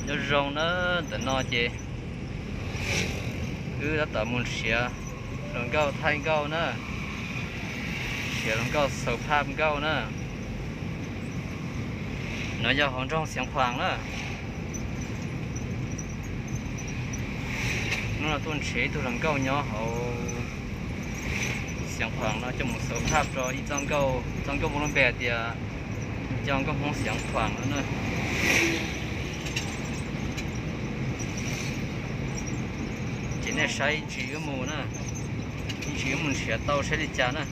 Nyob zoo na, ntawm no ces wb tab tom mus nrhiav hluas nkauj thaij nkauj na, nrhiav hluas nkauj xaus phaj nkauj na. No yog hauv nroog Xeev Khuam na. Hnub no tuaj nrhiav ib tug hluas nkauj nyob hauv Xeev Khuam no coj mus xaus phaj rau ib txoj nkauj, txoj nkauj muaj lub npe hais tias cov nkauj Hmoob Xeev Khuam no na. Ces nej saib ib ntsis wb mus na, ib ntsis wb mus nrhiav tau saib li cas na.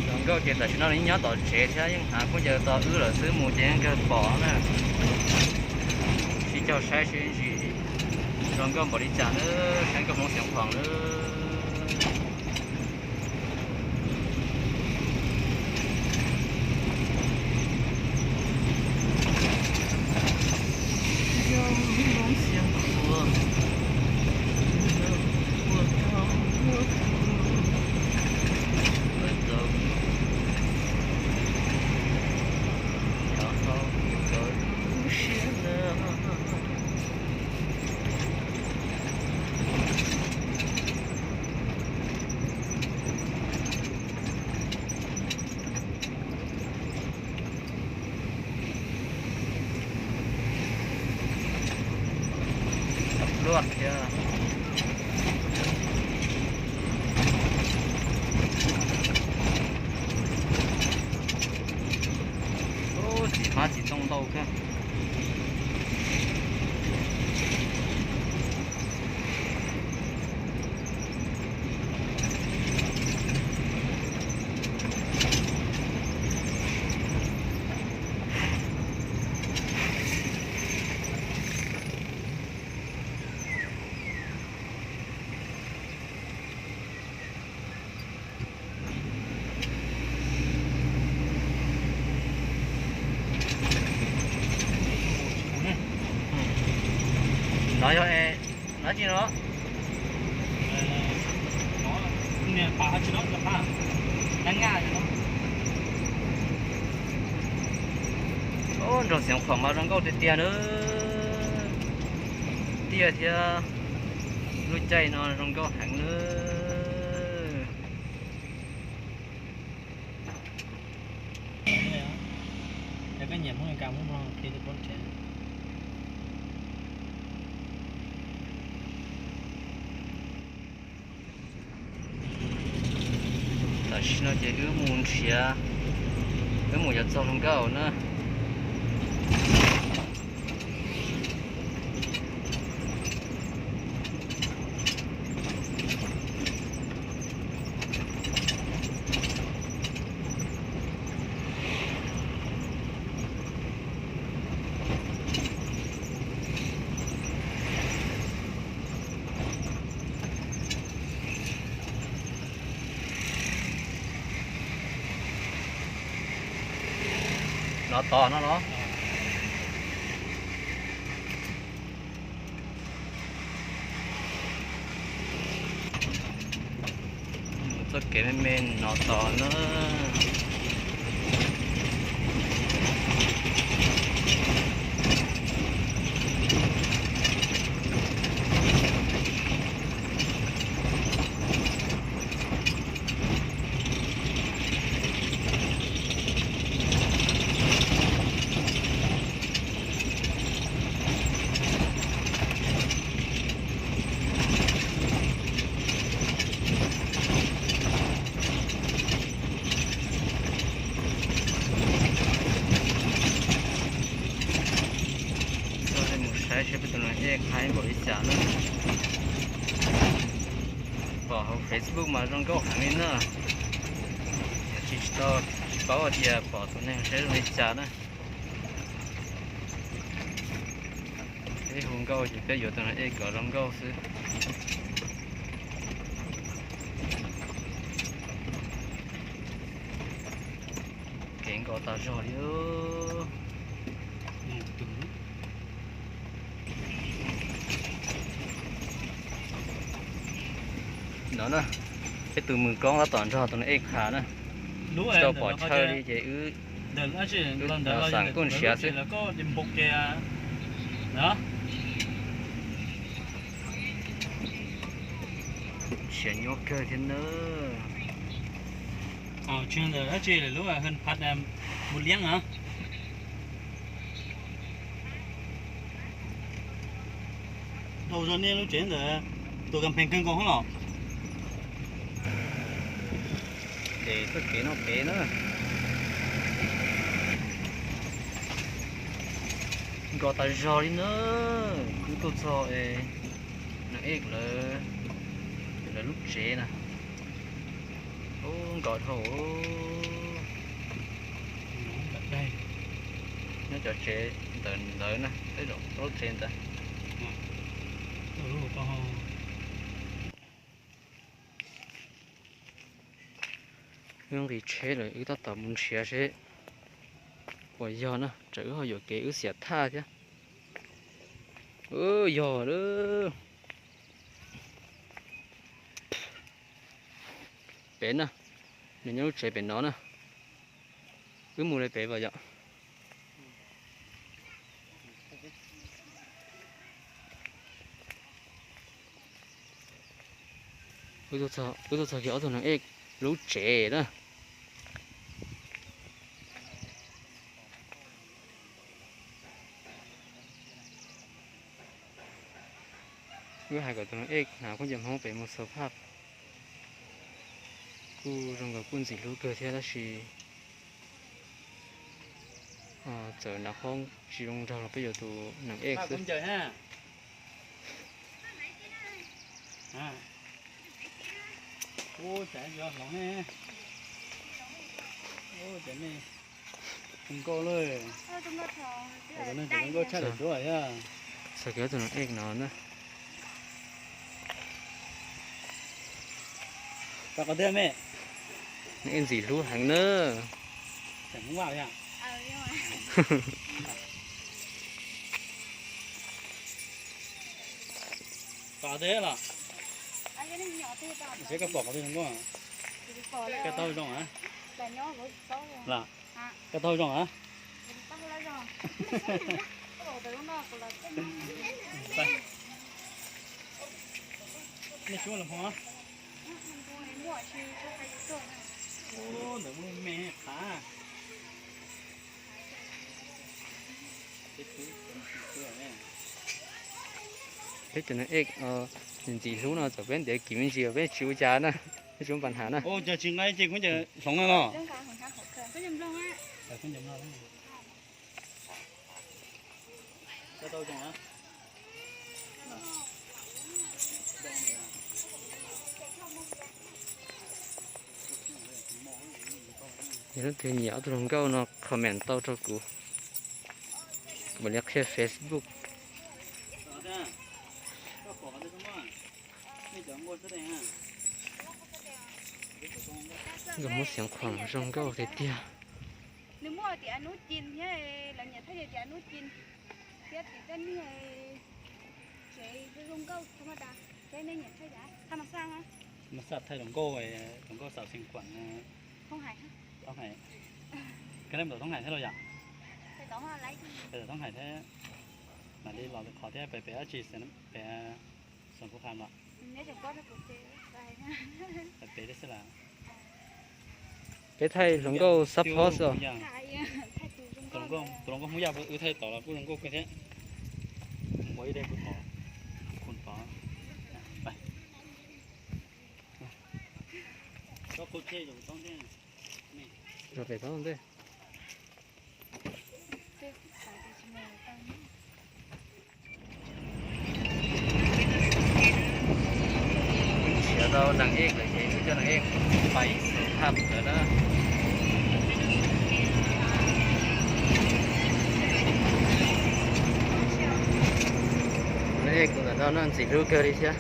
Hluas nkauj ces tam sim no nws nyob tom tsev thiab yeej hnav khaub ncaws tos wb lawm xwb, mus ces yeej kawg pom na. Sib caug saib seb ntsis hluas nkauj npaum li cas na, saib nkauj Hmoob Xeev Khuam na. Luaj thiab. Ub, txiv hmab txiv tooj ntau kawg. No yog es dab tsi no? Nroog Xeev Khuam mas zoo nkauj tiag tiag na. Tiaj thiab, lub caij no zoo nkauj heev na. Tam sim no ces wb mus nrhiav, wb mus yuav txog hluas nkauj na. No tos no los. Mus txoj kev me me no tos na. Mus saib seb peb tus neeg ej qhaib npaum li cas na. Pom hauv Facebook mas zoo nkauj heev li na. Tsis tau, tsis paub tias pom tus neeg saib zoo li cas na. Peb hu nkauj ces peb yuav tus neeg ej kom zoo nkauj xwb. Kev nkaus tas zog li. No na, Peb tus mus koob tab tom nrog tus Nam Ej qha na, tsis tau pom chaw li ces wb xav kuj nrhiav xwb. Nrhiav nyuaj kawg thiab na. Dhau zog nej lub tsev ntawd, tus kas phees kawg nkaus hos. Ces txoj kev no pem na, nkos tas zog li na. Wb tuaj txog Nam Ej lawv lub tsev na. Ub, nkos dhau. Nyob cov tsev ntawd ntawd na, tej zaum lub tsev ntawd. Wb nqis tsheb lawm, wb tab tom mus nrhiav seb puas yog na, tsam wb ho yuam kev wb xiam thaj thiab. Yog lawm. Pem na, nws nyob lub tsev pem no na. Wb mus li pem vas yom. Wb tuaj txog kiag ob tug Nam Ej lub tsev na. Wb hais kom tus Nam Ej hnav khaub ncaws Hmoob pem mus xaus phaj. Kuj zoo nkaus kuj ntxim hlub kawg thiab tab sis txawm hnav khaub tsis zoo nraug los peb yuav tus Nam Ej xwb. Nkauj lawm. Nkauj tshaj lawm suav thiab. Txog kiag tus Nam Ej no na. Ej ntxim hlub heev na. Pom qhov twg los? Seb koj pom qhov twg zoo nkauj? Koj taug zoo a? Los koj taug zoo a? Nej tsuab los hov. Ntawd muaj me qhav. Peb cov Nam Ej ntxim hlub no txawm peb ntiav kim me ntsis peb tsis ua cas na, peb tsis muaj pas nhas na. Ua cas tsis nqa ces kuv ncaws hloov no los. Yog leej twg nyiam ob tug hluas nkauj no comment tau rau kuv, kuv mam li qhia Facebook. Nkauj Hmoob Xeev Khuam zoo nkauj tiag tiag. Nws muaj tim Anub Cin thiab, lawv nyiam thaij tias Anub Cin thiab tim tej niag tsev zoo nkauj thab ma da, thiab nej nyiam thaij cas thaj ma xaj, thaj ma xaj thaij hluas nkauj, hluas nkauj xaus Xeev Khuam, Thoob Hais, Thoob Hais. Koj nej mus tom Thoob Hais thiab los yom? Tom Thoob Hais thiab, mam li los qhov thiab pem pem dab tsi, pem Xeev Khuam los. Pem pem xwb las. Peb thaij hluas nkauj xab phob xwb os. Tus hluas nkauj Hmoob Yaj wb thaij tom los kuj zoo nkauj kawg thiab. Ua ib daim kuv tod, kuv tod. Rau pem tod ntej. Nrhiav tau Nam Ej lawm ces wb coj Nam Ej pais xauv phaj ntawd na. Nam Ej kuv ntawm no no ntxim hlub kawg li thiab.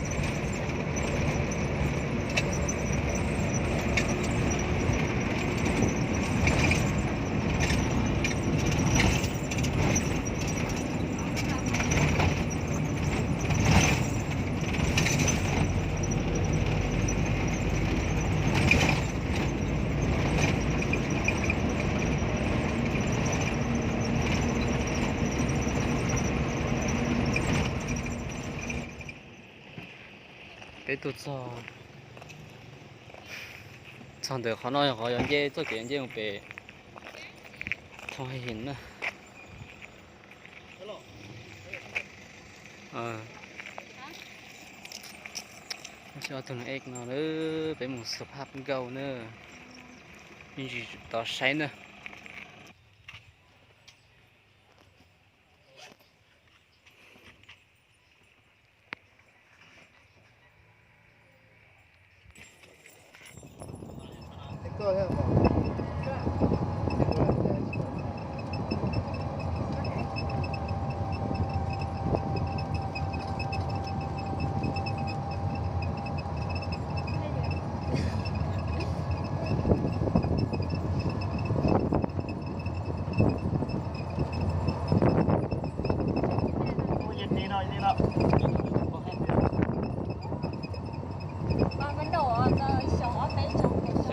Tuaj txog, txog ntawm qhov no yog qhov yuav nce txoj kev yuav nce mus pem Thoo Hee na. Ob tug neeg ev no peb mus xu phab nkauj na, me ntsis tod saib na.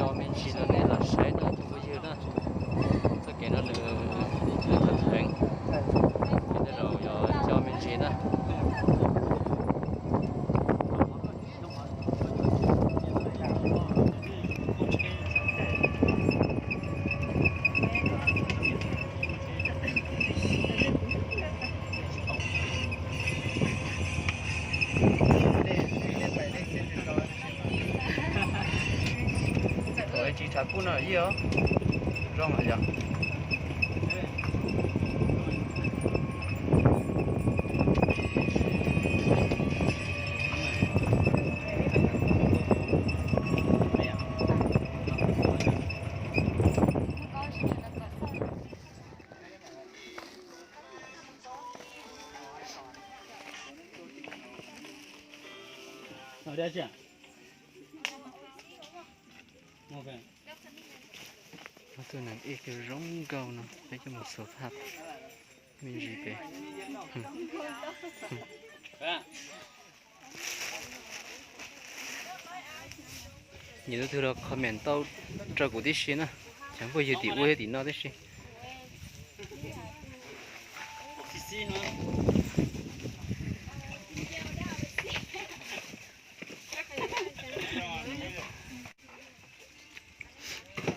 Coj me ntsis rau nej los saib no tus phooj ywg na. Txoj kev no nws, nws txom txheej, ces tej zaum yuav coj me ntsis na. Tsis tshav kub no ib os, zoo yom. Tus neeg ev zoo nkauj no peb coj mus xu phab me ntsis pem. Nyiam tus twg los comment tau rau kuv tib si na, cov phooj ywg tim ub thiab tim no tib si.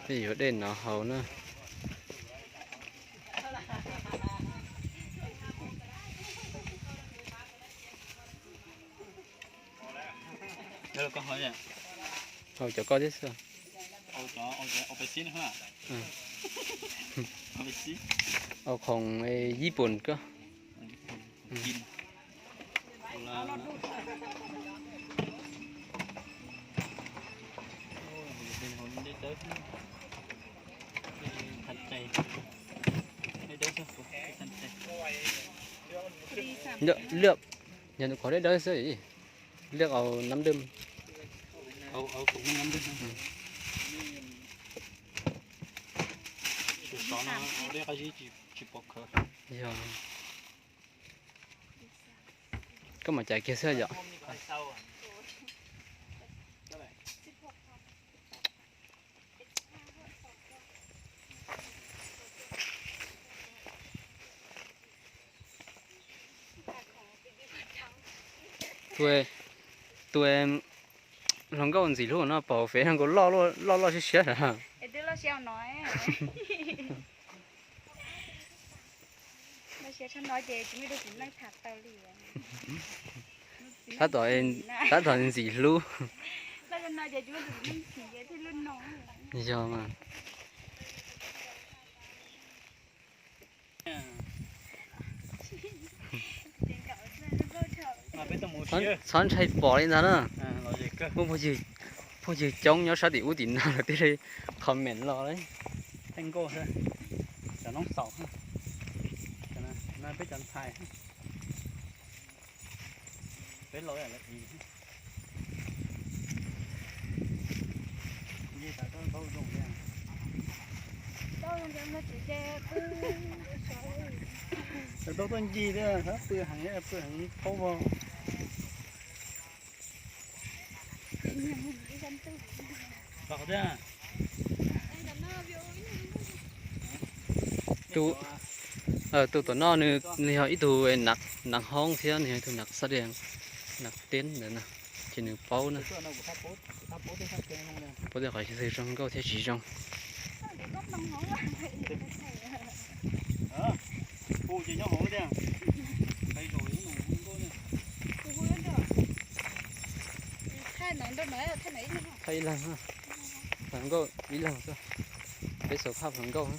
Tej yuav dej no haus na. Haus cov koj thiab xwb. Haus khoom Yiv Pun koj. Liaj, yog nws qhov deb dawb xwb, liaj au nab dwj. Yog, koj mam cais kiag xwb yom. Tus, tus hluas nkauj ntxim hlub no pom fev no nkaus loj loj siab siab. Tab tom, tab tom ntxim hlub. Yog mas. Txhob ntshai pom li ntag na. Muaj phooj ywg coob nyob sab tim ub tim no lawv thiaj li comment los. Tau tuaj ncig thiab, pw heev, pw heev phaub vog. Tus tom no nws yog ib tug nav hoob thiab nws yog ib tug nav xab dees, nav teb ntawd na. Ces nws paub na, paub tej qhov xwm zoo nkauj thiab tsis zoo. Thaij ib leeg, hluas nkauj ib leeg xwb. Peb xaus phaj hluas nkauj.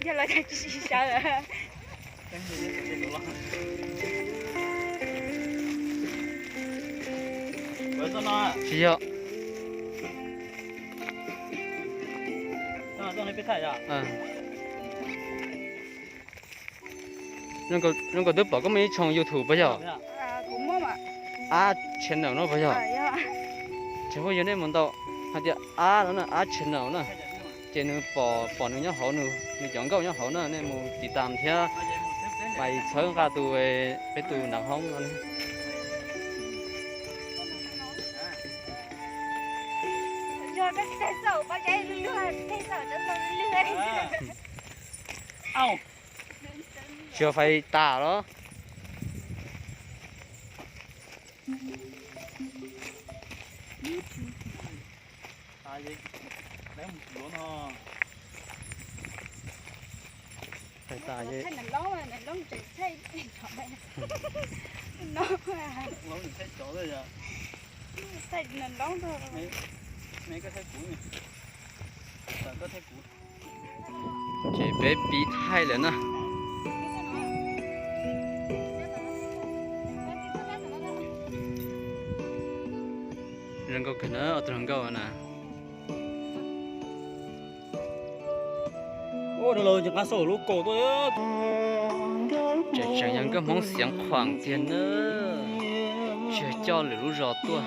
Yog los tsis sawv. Tsis yog. Zoo nkaus twb pom koj muaj ib tshooj YouTube puas yog? Ab channel no puas yog? Tseem phooj ywg nej mus ntaus hais tias ab no na, ab channel na, ces nws pom, pom nws nyob hauv, nws cov nkauj nyob hauv na, nej mus tiv tam thiab. Mas txhawb nqa tus, peb tus nav hoob no. Tsis yog fais tas los? Fais tas. Ces peb pib thaij lawm na. Zoo nkauj kawg na, ob tug hluas nkauj na. Tseem tseem yog nkauj Hmoob Xiav Khuam tiag na, tsis yog coj lwm lub zos tuaj.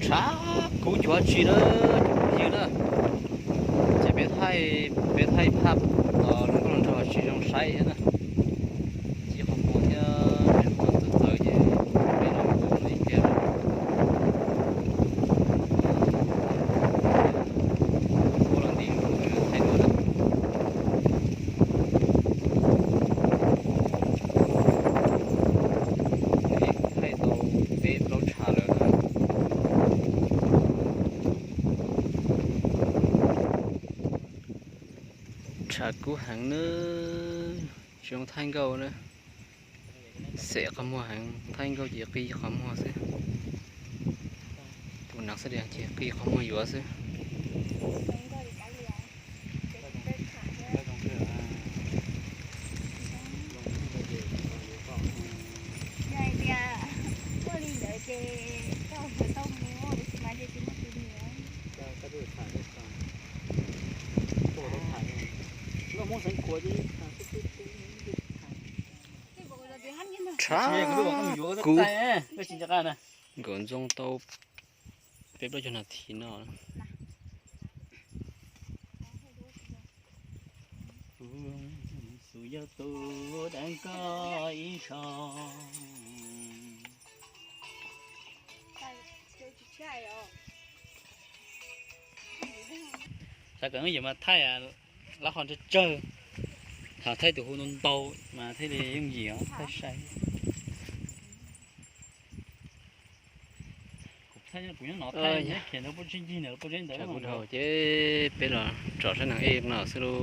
Tshav kub cuag tsi na, cov phooj ywg na. Ces peb thaij, peb thaij phaj los zoo nkauj los nrog tsis zoo saib thiab na. Ci qhov muag thiab tsis muag txawv txawv ces peb los ua ib pliag. Ua los nti thaij dua na. Thaij tau peb plaub tshav lawm na. Tshav kub heev na, tsis zoo thaij nkauj na. Xem qhov muag heev, thaij nkauj ces qi qhov muag xwb. Tus neeg xab dias ces qi qhov muag yuav xwb. Tshav kub. Nkaum ntxoo tau peb plaub caug nas this no. Kuv yog tus deev koj ib zaug. Xav kom yooj yim mas thaij lab qhov tsawg tsawg, thaum thaij tus hu ntau ntau mas thiaj li yooj yim os, thaij sai. Kuv thaij, kuv nyob no thaij, kuv nyob kiag ntawd puab tsis ncig ntawd, puab tsis ntawd. Tshav kub dhau ces peb los tsom saib neeg ej no xwb lauj.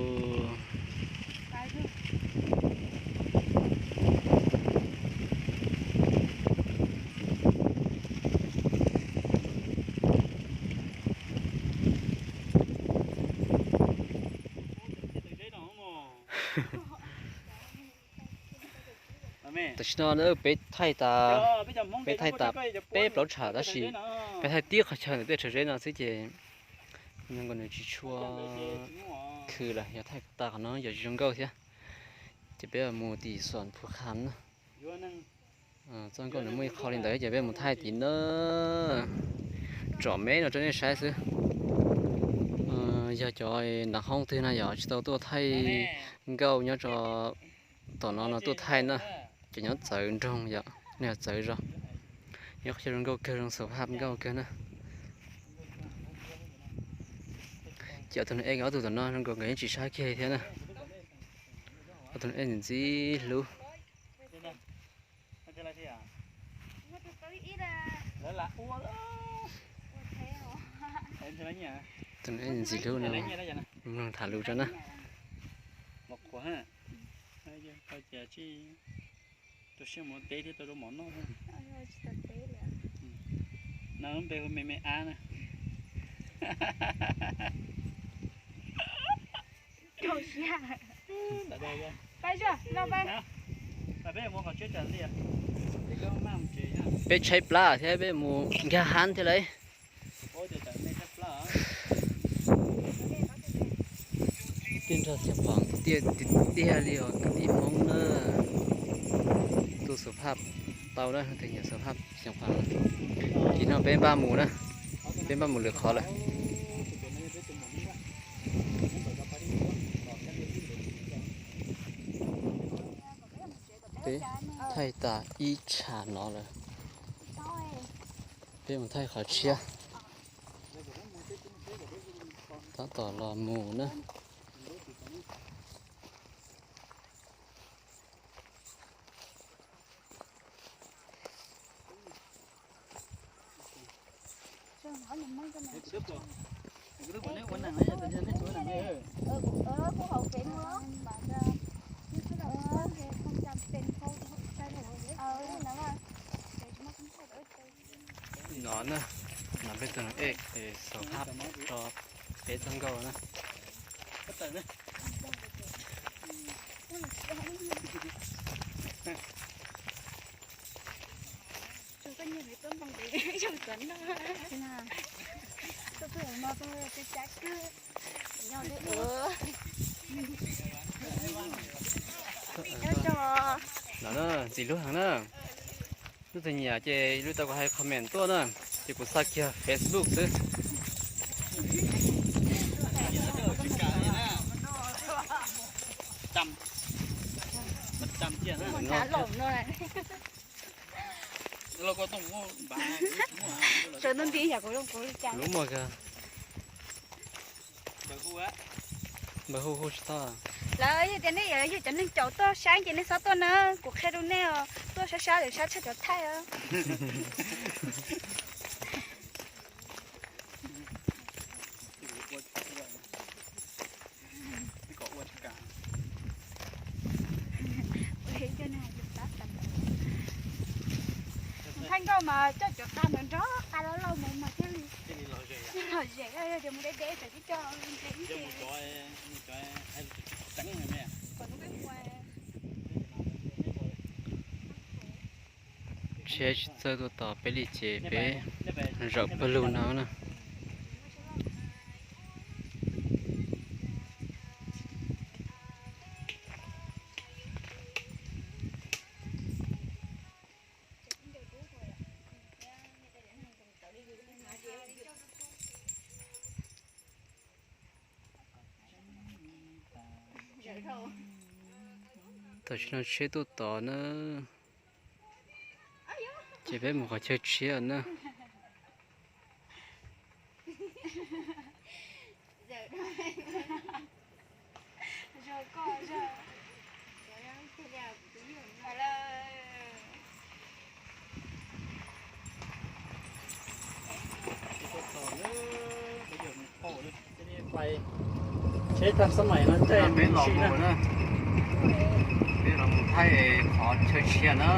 Tam sim no peb thaij tas, peb thaij tas peb plaub tshav tab sis peb thaij tib qhov chaw ntawm tej tshav zeb no xwb ces zoo nkaus nws tsis tshua khwv lawm, yog thaij tas qhov no yog tsis zoo nkauj thiab. Ces peb mus tim Xuam Phu Kham na. Txoj nkauj nws muaj ib qho li ntawd ces peb mus thaij tim na. Tsom me no rau nej saib xwb. Yog cov nav hoob twg na yom tsis tau tuaj thaij nkauj nyob rau tom no no tuaj thaij na. Cov nyob txawv nroog yom, nej txawv zog. Nyob qhov chaw zoo nkauj kawg, zoo xov phaj nkauj kawg na. Ces ob tug nus ej ob tug tom no zoo nkaus nkawd yeej tsis sab kiag li thiab na. Ob tug nus ej ntxim hlub. Tus nus ej ntxim hlub no, mloog tham lus rau na. Npe hu me me ab na. Peb tshaib plab thiab peb mus nkag hab thiab lauj. Tiaj nrog Xeev Khuam tiaj tiag tiag li os kwv tij Hmoob na. Tu xov phaj tau na, tus nyiam xov phaj Xeev Khuam. Ces no peb npaj mus na, peb npaj mus lwm qhov lawm. Peb thaij tas ib tsham no lawm, peb mus thaij qhov tshiab. Tab tom los mus na. No na, no peb tus nus ej xov phaj rau peb txoj nkauj na. No na, ntxim hlub heev na. Leej twg nyiam ces lub tau kuv hais comment tuaj na, ces kuv xa kiag Facebook xwb. Lub muag kawg. Npawg hu hu tsis tau. Lawv yog tias nej yog cov neeg caum tuaj saib ces nej txhob tuaj na, kuv qhia rau nej os, tuaj sab sab lawm sab tshaj cov thaij os. Thaij nkauj mas coj cov qa nrog qa loj loj mus mas thiaj li lom zem, yog tias mus deb deb txawm twb coj ntse ib ce. Tsheb tsis txawj tuaj tos peb li ces peb zaum pawg lug no na. Tam sim no tsheb tuaj tod na, ces peb mus qhov chaw tshiab na. Tsheb tag xab mais no caij peb los mus na, peb los mus thaij qhov chaw tshiab na.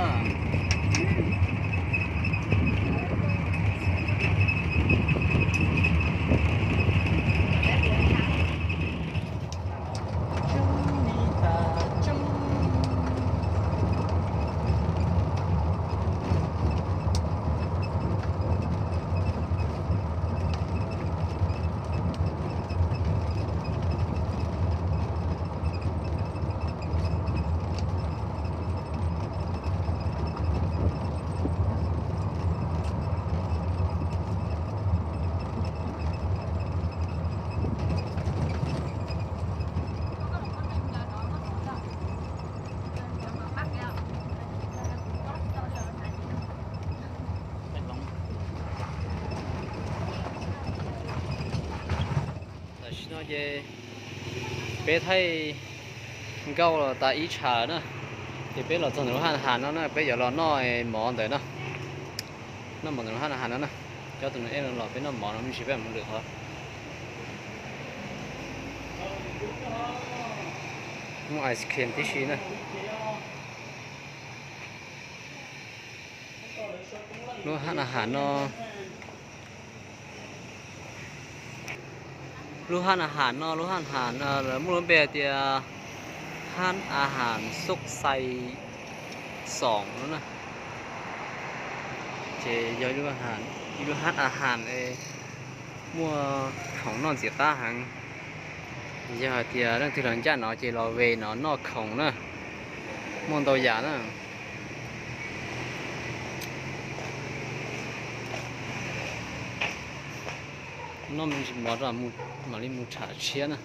Ces peb thaij nkauj los tas ib tsham na, ces peb los txog ntawm lub haj has no na, peb yuav los noj mov ntawm no. Noj mov ntawm lub haj has no na. Cov tus no es los peb noj mov no me ntsis peb mus lwm qhov. Muaj ice cream tib si na. Lub haj has no, lub haj has no, lub haj has lawv muaj lub npe hais tias haj has Xub Xais Xoom no na. Ces yog ib lub haj has muaj khoom noj ntxim qab heev. Yog hais tias leej twg los ncaj no ces los ve no noj khoom na, muaj ntau yam na. Noj me ntsis mov mam li mus tsham tshiab na.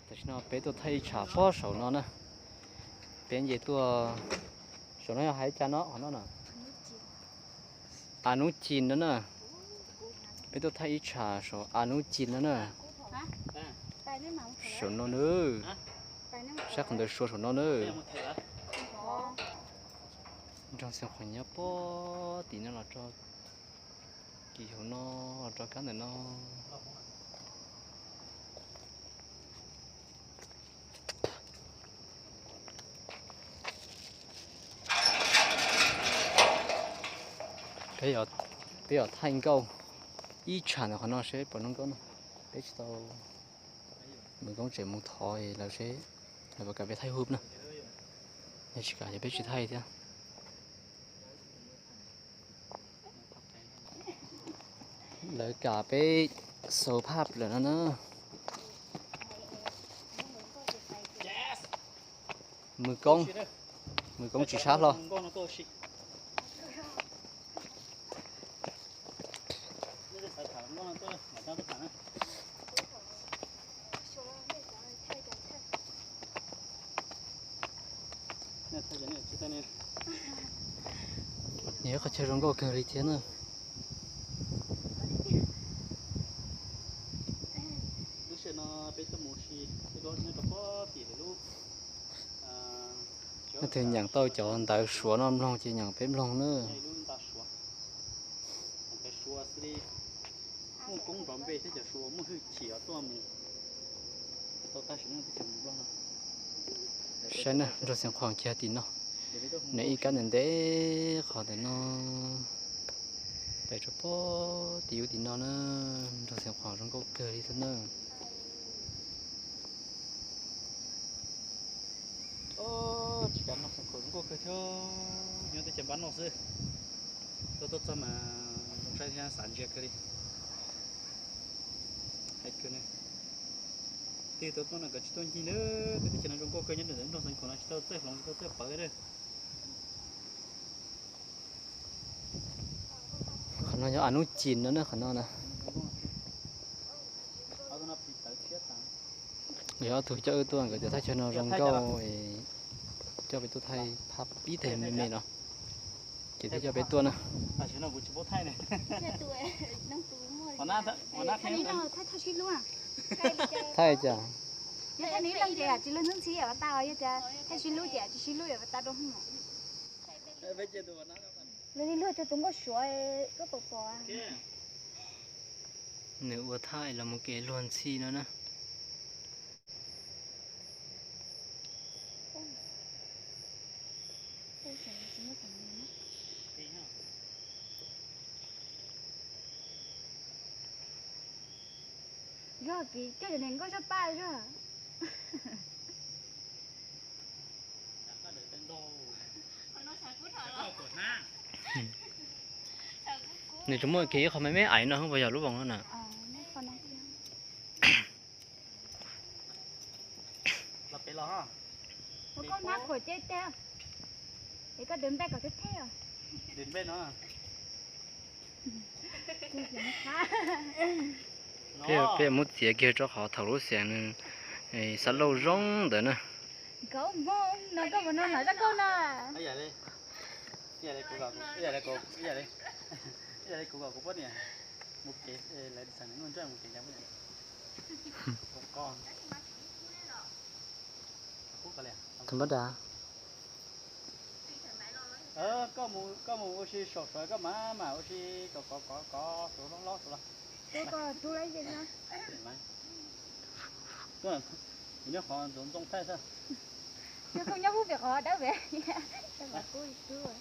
Tam sim no peb tuaj thaij ib tsham pob saum no na. Peb nce tuaj saum no yog hais cas no, qhov no na. A Nub Cin no na. Peb tuaj thaij ib tsham saum A Nub Cin no na. Saum no na. Saib qhov ntawd sua saum no na. Nroog Xeev Khuam nyob pob tim no los rau kis hauv no, los rau kab ntawm no. Peb yuav thaij nkauj ib tsham ntawm qhov no seb puas zoo nkauj no. Peb tsis tau, Mws Koob tseem mus thov lawv seb lawv puas kam peb thaij hub na. Yog tsis kam ces peb tsis thaij thiab. Lawv kam peb xaus phaj lawm no na. Mws Koob, Mws Koob tsis sab hlo. Nws ib qhov chaw zoo nkauj kawg li thiab na. Leej twg nyeem tau cov ntawv Suav no mloog ces nyeem peb mloog na. Saib na, nrog Xeev Khuam kiag tim no, nws ib kab ntev ntev qhov ntawm no, pem rau pob tim ub tim no na, nrog Xeev Khuam zoo nkauj kawg li thiab na. Tsis kam noj Xeev Khuam zoo nkauj kawg thiab, nyob teb chaws npab noj xwb. Tuaj tuaj txog mas zoo saib thiab xav ntsia kawg li. Hais kawg ne, twb tuaj tuaj no nkawd tsis tuaj ncig na, teb chaws no zoo nkauj kawg nyob ntawm nroog Xeev Khuam no tsis tau txawj hloov tsis tau txawj pawv na. Qhov no yog A Nub Cin no na, qhov no na. Yog ob tug coj wb tuaj nkawd tias thaj chaw no zoo nkauj, coj peb tuaj thaij phaj ib teg me me no, ces thiaj coj peb tuaj na. Thaij cas? Yog thaij li luag ces tsis luag ntxhi ntxhi yam tas, yog tias thaij sib hlub ces tsis sib hlub yam tas rau. Lawv li luag rau tus nkauj Suav koj pom pom. Nws ua thaij los mus kev luag ntxhi no na. Yog kis coj cov niag nkauj zaj paj zaj. Nws tsuas muaj kiag ib qho me me aiv no xwb puas yog lub voos no na? Los pem los. Ua koj hnab khuam ces tag, es koj dwb npej kom theb theb os. Dwb npej no. Peb, peb muab txiav kiag rau qhov thaum lub xees nws xav lauj zoo ntawd na. Nkauj Hmoob no koj mus no hnov zaj nkauj no. Ib yam li kuv kom kuv poj niam mus kev, lawv txawm mus ntsaj mus kev cas poj niam. Tham mab das. Koj mus ua si saum sawv koj mam mam ua si kov kov kov kov suav hlob hlob suav los. Nyob qhov ntxoov ntxoo thaij xwb. Nyob pem qhov dawb pem, kub kub.